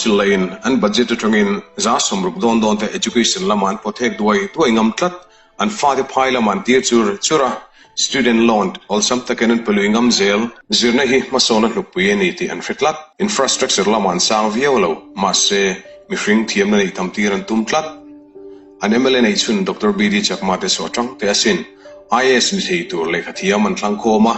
Council lahin an budget atangin 60% dawn dawn te education lamah an pawthek duai duai ngam tlat. An fate phai lamah an tir chur chur a, student loan awlsam takin an pe lui ngam zel. Zirna hi hmasawn a hnukpui a ni tih an hre tlat. Infrastructure lamah an sang viau lo, mahse mihring thiamna neih tam tir an tum tlat. An mla nei chhun Doctor BD Chakma te chu a tang teh asin. IAS ni thei tur lehkha thiam an thlang khawm a,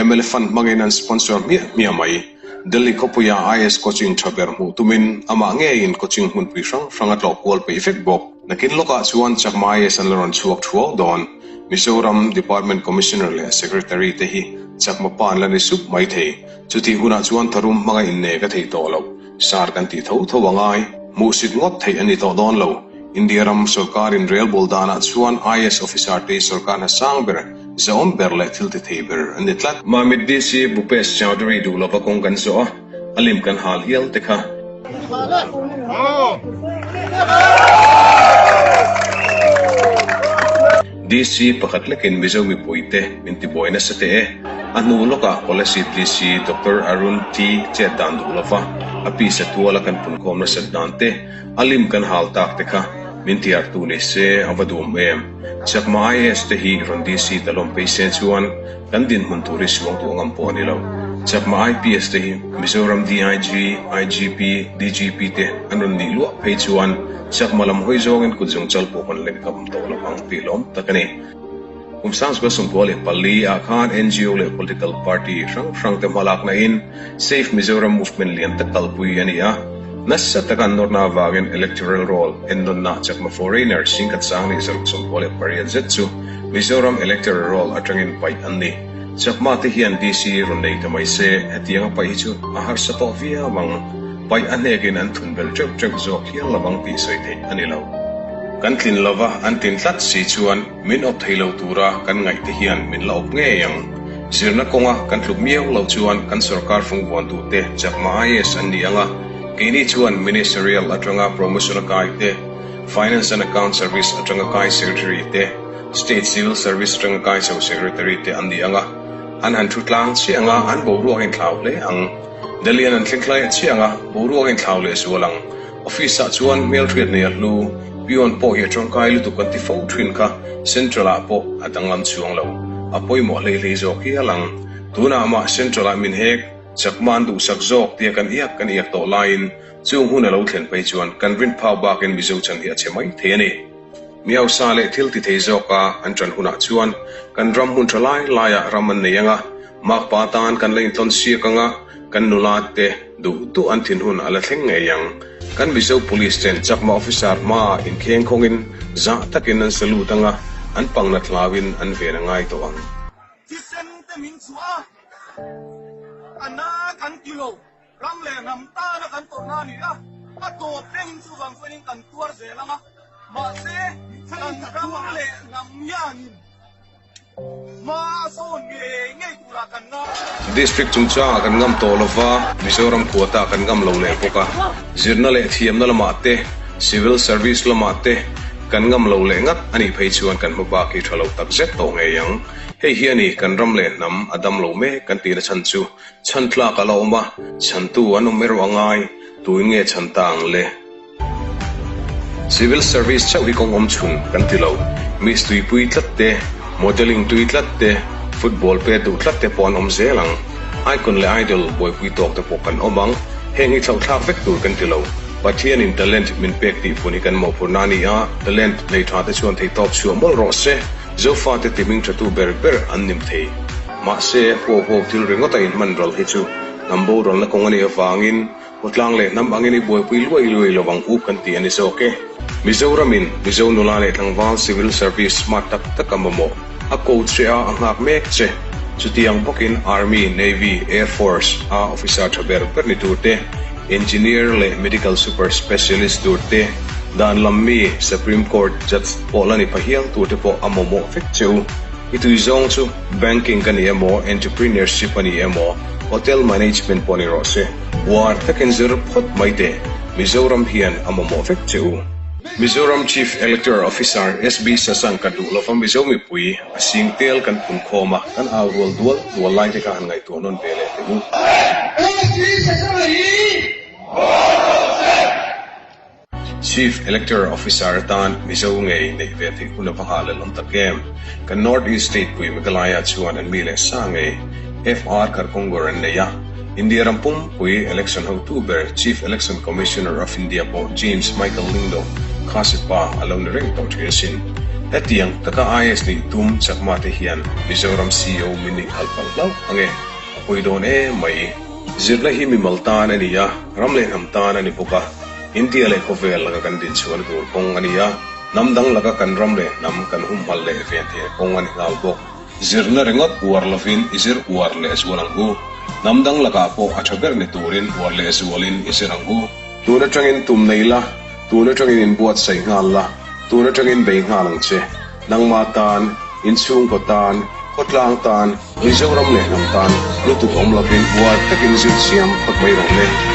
mla fund hmangin an sponsor hmiah hmiah mai. Delhi khawpuia IAS coaching tha ber hmuh tumin amah ngeiin coaching hmunpui hrang hrang a tlawh kual peih vek bawk. Nakin lawkah chuan Chakma IAS an la rawn chhuak thuau dawn. Mizoram Department Commissioner leh Secretary te hi Chakma pa an la ni sup mai thei. Chutih hunah chuan tharum hmanga innek a theih tawh loh. Sar kan tih tho tho a ngai. Hmuhsit ngawt theih a ni tawh dawn lo. India ram sorkarin rel bul danah chuan IAS officer te hi sorkar hna sang ber, zahawm ber leh thil ti thei ber an ni tlat. Mamit DC Bhupesh Chaudhary duh lova kawng kan zawh a, a lim kan hal hial te kha. DC pakhat lekin Mizo mipuite min tibuai nasa teh e. A hnu lawkah Kolasib DC Doctor Arun T chet dan duh lova a pisa tuala kan punkhawm nasat dan te, a lim kan hal tak te kha min tiartu ni se a va duhawm em. Chakma IAS te hi rawn DC ta lawm phei se chuan kan dinhmun tur hi suang duh ngam pawh a ni lo. Chakma IPS te hi Mizoram DIG, IGP, DGP te an rawn nih luah phei chuan Chakma lam hawi zawngin kut zung chal pawh kan lek ngam tawh lo ang tih lawm tak a ni. Kum 1994 ah khan NGO leh political party hrang hrang te hmalakna in Save Mizoram Movement lian tak kalpui a ni a. Nasa taka an nawrna avangin Electoral Roll ennawnna Chakma foreigner singkhat sang nih 68 zet chu Mizoram Electoral Roll atangin paih an ni. Chakma te hian DC rawn nei ta mai se, hetianga paih hi chu a harsa tawh viau ang. Paih a hnekin an thun bel teuh teuh zawk hial lo ang tih sawi theih a ni lo. Kan tlin lova an tlin tlat si chuan min awp thei lo tura kan ngaih te hian min la awp ngei ang. Zirna kawnga kan tluk miau loh chuan kan sorkar fungvuantute Chakma IAS an ni ang a, keini chuan Ministerial atanga promotion a kai te, Finance and Account Service atanga kai Secretary te, State Civil Service atanga kai chho Secretary te an ni ang a, an han thu tlang chiah ang a, an boruak a inthlau hle ang. Delhi-an an thleng hlai a chiang a, boruak a inthlau leh zual ang. Office-ah chuan hmelhriat nei a hlu, peon pawh hi a tangkai lutuk kan ti fo thin kha Central-ah pawh a danglam chuang lo. A pawimawh hlei hlei zawk hial ang. Tunah mah Central-ah min hek, chakma an duhsak zawk tia kan iak kan iak tawh laiin chung hun a lo thlen phei chuan kan rin phak bakin Mizo chan hi a chhe mai thei a ni. Mi hausa leh thil ti thei zawka an ṭan hunah chuan kan ram hmun ṭha lai laiah ram an nei ang a, makpa tan kan la intlawn siak ang a, kan nula te duh duh an thin hun a la thleng ngei ang. Kan Mizo Police ten Chakma officer hmaah inkheng khawngin zah takin an salute ang a, an pangna thlauin an ven a ngai tawh ang. Thisen te min chhuah a, a na kan ti lo. Ram leh hnam tana kan tawrhna a ni a, a tawp thlengin chuvang chuanin kan tuar zel ang a, mahse kan ram leh hnam hianin hma a sawn ngei ngei turah kan ngam. District chungchangah kan ngam tawh lova, Mizoram quota kan ngam lo leh bawk a, zirna leh thiamna lamah te, civil service lamah te kan ngam lo leh ngat a nih phei chuan kan hmabak hi tha lo takzet tawh ngei ang. Hei hi a ni kan ram leh hnam a dam lo mek kan tihna chhan chu. Chhan tlak a la awm a, chhantu an awm erawh a ngai, tuin nge chhan ta ang le? Civil service chauh hi kawng awm chhun kan ti lo, Miss tuipui tlat te, modelling tui tlat te, football pet duh tlat te pawh an awm zel ang. Icon leh idol buaipui tawk te pawh kan awm ang, heng hi thlauhthlak vek tur kan ti lo. Pathianin talent min pek tih fun hi kan mawhphurhna a ni a, talent nei tha te chuan theihtawp chhuah mawlh rawh se, Zofate ti hming thatu ber ber an nim thei. Mahse, huau huau thil ringawt a inhman ral hi chu hnam boralna kawng a nih avangin khawtlang leh hnam angin i buaipui luai luai lo ang u kan ti a ni zawk e. Mizoramin Mizo nula leh tlangval civil service smart tak tak a mamawh a ko che a, a nghak mek che. Chutiang bawkin Army, Navy, Air Force a officer tha ber ber ni tur te, Engineer leh Medical Super Specialist tur te, dan lam mi Supreme Court Judge pawh la ni pha hial tur te pawh a mamawh vek che u. I tui zawng chu banking ka ni emaw, entrepreneurship a ni emaw, hotel management pawh ni rawh se, uar takin zir phawt mai teh, Mizoram hian a mamawh vek che u. Mizoram Chief Electoral Officer SB Sasang ka duh lova Mizo mipui a sing tel kan phun khawm a, kan au rual dual dual lai te kha han ngaihtuah nawn ve leh teh u. SB Sasang hi haw rawh se! Chief Electoral Officer atan Mizo ngei neih ve theih hun a va nghah leh awm tak em? Kan North East State pui Meghalaya chuan an mi leh sa ngei FR Kharkongor an nei a. India ram pumpui election hotu ber Chief Election Commissioner of India pawh James Michael Lyngdoh Khasi pa a lo ni reng tawh thin asin. Hetiang taka IAS nih tum Chakma te hian Mizoram CEO min nih khalh palh hlauh ange, a pawi dawn em mai. Zirna hi mimal tan a ni a, ram leh hnam tan a ni bawk a. India leh khawvel laka kan dinchhuahna tur kawng a ni a, hnam dang laka kan ram leh hnam kan humhalh leh ven theihna kawng a ni nghal bawk. Zirna ringawt uar lovin i zir uar leh zual ang u. Hnam dang lakah pawh a tha ber ni turin uar leh zualin i zir ang u. Tun atangin tum nei la, tun atangin inbuatsaih nghal la, tun atangin bei nghal ang che. Nangmah tan, inchhungkaw tan, khawtlang tan, Mizoram leh hnam tan lutuk awm lovin uar takin zir chiam phawt mai rawh le.